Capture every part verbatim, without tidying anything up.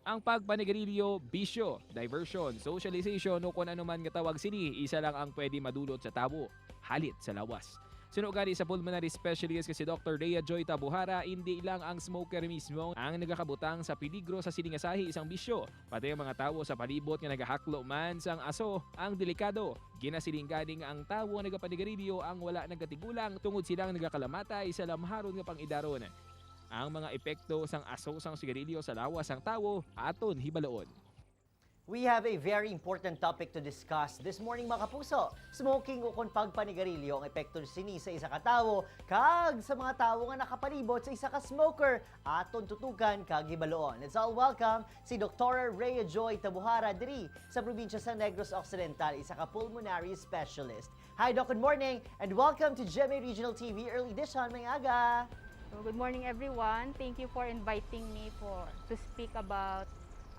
Ang pagpanigarilyo, bisyo, diversion, socialization, o kon ano man nga tawag sini, isa lang ang pwede madulot sa tawo, halit sa lawas. Suno gani sa pulmonary specialist nga si Doktor Rhea Joy Tabuhara, indi lang ang smoker mismo ang nagakabutang sa peligro sa sini nga sahi sang bisyo, pati ang mga tawo sa palibot nga nagahaklo man sang aso ang delikado. Ginasiling gani nga ang tawo nga nagapanigarilyo ang wala nagatigulang tungod silang nagakalamatay sa lamharon nga pang-idaron. Ang mga epekto sang aso sang sigarilyo sa lawas sang tawo aton hibaluon. We have a very important topic to discuss this morning, mga kapuso. Smoking ukon pagpanigarilyo, ang epekto sini sa isa ka tawo kag sa mga tawo nga nakapalibot sa isa ka smoker. Aton tutukan kag hibaluon. Let's all welcome si Doktora Rhea Joy Tabuhara diri sa probinsya sa Negros Occidental, isa ka pulmonary specialist. Hi, Doc. Good morning and welcome to G M A Regional T V Early Edition. May aga! So, good morning, everyone. Thank you for inviting me for to speak about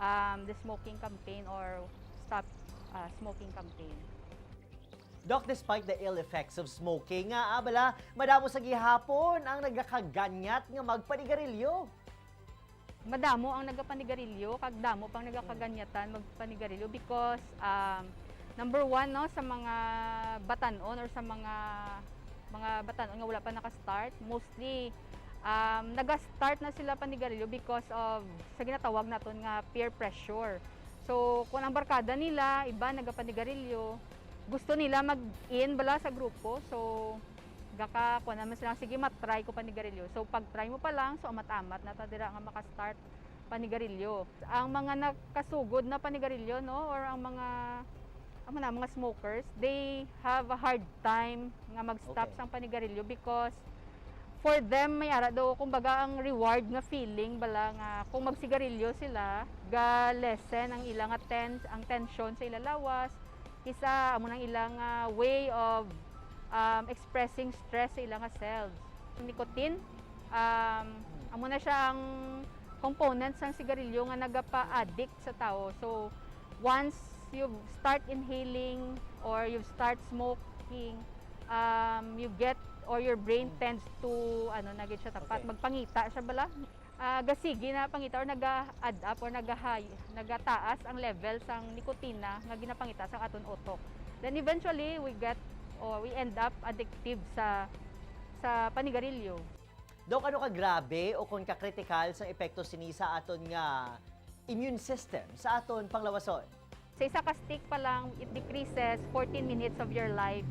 um, the smoking campaign or stop uh, smoking campaign. Doc, despite the ill effects of smoking, nga abala, madamo sa gihapon ang nagakaganyat nga magpanigarilyo. Madamo ang nagapanigarilyo, kag damo pang nagakaganyatan magpanigarilyo because um, number one, no, sa mga batanon or sa mga mga batanon nga wala pa naka-start, mostly um, naga-start na sila panigarilyo because of sa ginatawag naton nga peer pressure. So, kung ang barkada nila, iba nagapanigarilyo, gusto nila mag-in bala sa grupo. So, gaka kuan naman sila, sige, matry ko panigarilyo. So, pag-try mo pa lang, so amat-amat na ta dira nga maka-start panigarilyo. Ang mga nakasugod na panigarilyo, no, or ang mga ang mga, mga smokers, they have a hard time nga mag-stop Okay. sang panigarilyo because for them, may ara daw, kumbaga, ang reward nga feeling bala nga kung magsigarilyo sila, ga-lessen ang ila nga tens-, ang tension sa ila lawas, isa amo nang ila nga way of um, expressing stress sa ila nga selves. Nicotine, um, amo na siya ang component sang sigarilyo nga nagapa-addict sa tao. So, once you start inhaling or you start smoking, um, you get or your brain tends to ano na gid siya tapat, Okay. Magpangita siya bala. Ah, gasigi na pangita or naga-add up or nagahay, nagataas ang level sang nikotina nga ginapangita sang aton utok. Then eventually we get or we end up addictive sa sa panigarilyo. Doc, ano ka grabe o kon ka kritikal sang epekto sini sa aton nga immune system, sa aton panglawason? Sa isa ka stick pa lang, it decreases fourteen minutes of your life.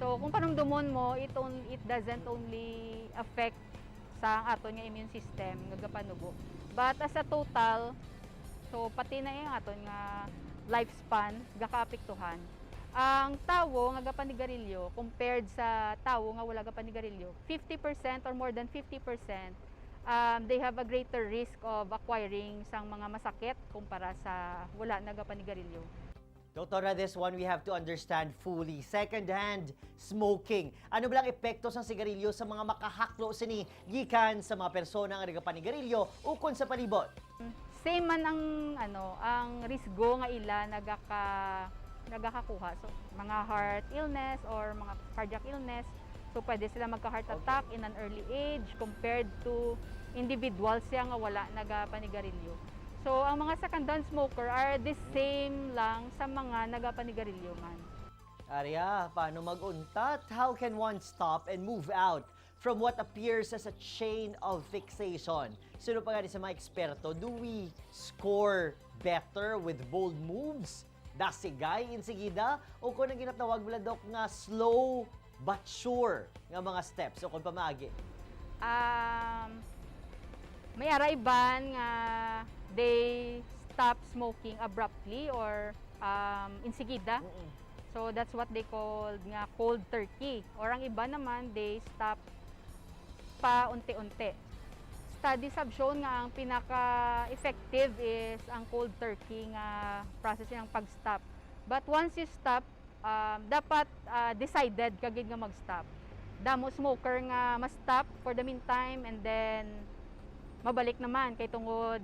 So kung panumdumon mo, it only, it doesn't only affect sa aton nga immune system nga gapanubo, but as a total, so pati na ang aton nga lifespan gakaapektuhan. Ang tawo nga gapanigarilyo compared sa tawo nga wala gapanigarilyo, fifty percent or more than fifty percent, um, they have a greater risk of acquiring sang mga masakit kumpara sa wala nagapanigarilyo. Doktora, this one we have to understand fully. Secondhand smoking. Ano ba ang epekto sang sigarilyo sa mga makahaklo sini gikan sa mga persona nga nagapanigarilyo ukon sa palibot? Same man ang ano, ang risgo nga ila nagaka nagakakuha. So mga heart illness or mga cardiac illness. So pwede sila magka heart Okay. attack in an early age compared to individuals siya nga wala nagapanigarilyo. So ang mga secondhand smoker are the same lang sa mga nagapanigarilyo man. Arya, paano mag-untat? How can one stop and move out from what appears as a chain of fixation? Suno pa gani sa mga eksperto, do we score better with bold moves? Dasigay, insigida? O kung ang ginatawag nila, Doc, nga slow but sure nga mga steps o kung pamagi? Um, may ara iban nga they stop smoking abruptly or um, insigida. Mm-mm. So that's what they called nga cold turkey. Or ang iba naman, they stop pa unti-unti. Studies have shown nga ang pinaka-effective is ang cold turkey nga process ng pag-stop. But once you stop, um, dapat ah, decided ka gid nga mag-stop. Damo smoker nga ma-stop for the meantime and then mabalik naman kay tungod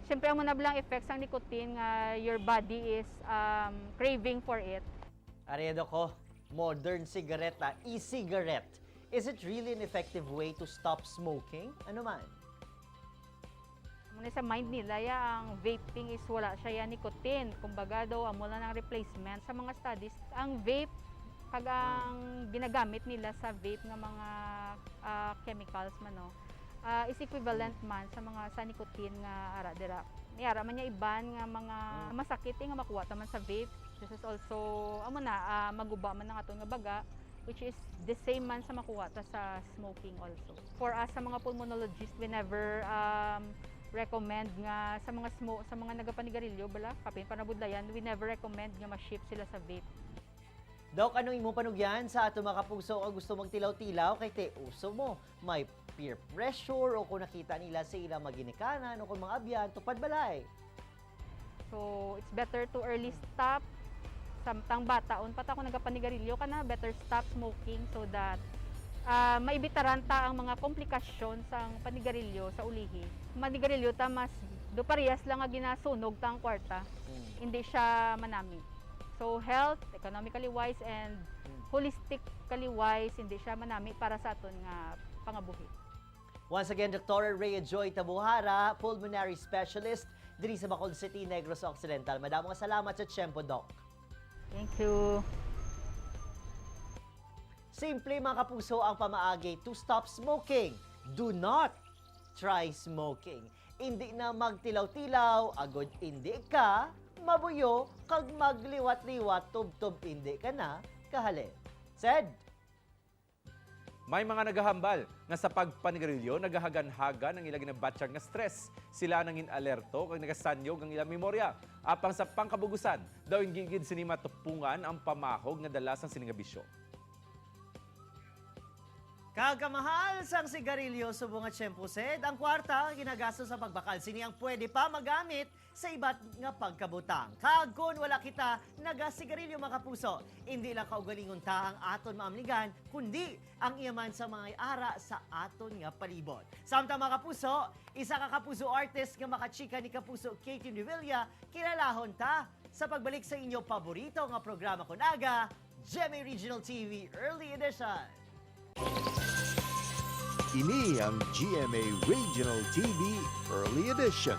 syempre amo na bilang effects ang nicotine nga your body is um, craving for it. Aredo ko, modern cigarette, ah, e-cigarette. Is it really an effective way to stop smoking? Ano man? Ano sa mind nila, ya, ang vaping is wala siya, ya, nicotine. Kumbaga daw, amo lang ang replacement. Sa mga studies, ang vape, kag ang ginagamit nila sa vape nga mga, ah, chemicals man, no, ah, is equivalent man sa mga sa nicotine nga ara dira. May ara man niya iban nga mga masakit, eh, nga makuha ta man sa vape. This is also, amo na, ah, maguba man ang aton nga baga, which is the same man sa makuha ta sa smoking also. For us, sa mga pulmonologist, we never, um, recommend nga sa mga smo-, sa mga nagapanigarilyo, bala, kapin panabudlayan, we never recommend nga ma-shift sila sa vape. Doc, anong imong panugyan sa ato mga kapuso nga gusto magtilaw-tilaw kay ti uso mo? May peer pressure o kung nakita nila sa ilang mga ginikanan o kung mga abyan, tupad balay? So, it's better to early stop. Samtang bataon pa ta, kung nagapanigarilyo ka na, better stop smoking so that, ah, maibitaran ta ang mga komplikasyon sang panigarilyo sa ulihi. Manigarilyo ta, mas do parehas lang nga ginasunog ta ang kwarta. Hindi siya manami. So, health, economically wise, and holistically wise, hindi siya manami para sa aton nga pangabuhi. Once again, Doktora Rhea Joy Tabuhara, pulmonary specialist diri sa Bacolod City, Negros Occidental. Madamo nga salamat sa tiyempo, Doc. Thank you. Simple, mga kapuso, ang pamaagi to stop smoking. Do not try smoking. Indi na magtilaw-tilaw, agod indi ka mabuyo, kag magliwat-liwat tubtob indi ka na kahalin. Sed? May mga nagahambal nga sa pagpanigarilyo nagahagan-hagan ang ila ginabatyag nga stress. Sila nangin-alerto kag nagasanyog ang ila memorya. Apang sa pangkabugusan, daw indi gid sini matupungan ang pamahog nga dala sang sini nga bisyo. Kag kamahal sang sigarilyo subong nga tiyempo, Sed, ang kwarta nga ginagastos sa pagbakal sini ang pwede pa magamit sa ibat nga pagkabutang. Kag kon wala kita nagasigarilyo, mga kapuso, indi lang kaugalingon ta ang aton maamligan, kundi ang iya man sa mga ara sa aton nga palibot. Samtang, mga kapuso, isa ka kapuso artist nga makachika ni Kapuso Katie Revilla, kilalahon ta sa pagbalik sa inyo paborito nga programa kon aga, G M A Regional T V Early Edition. Ini ang G M A Regional T V Early Edition.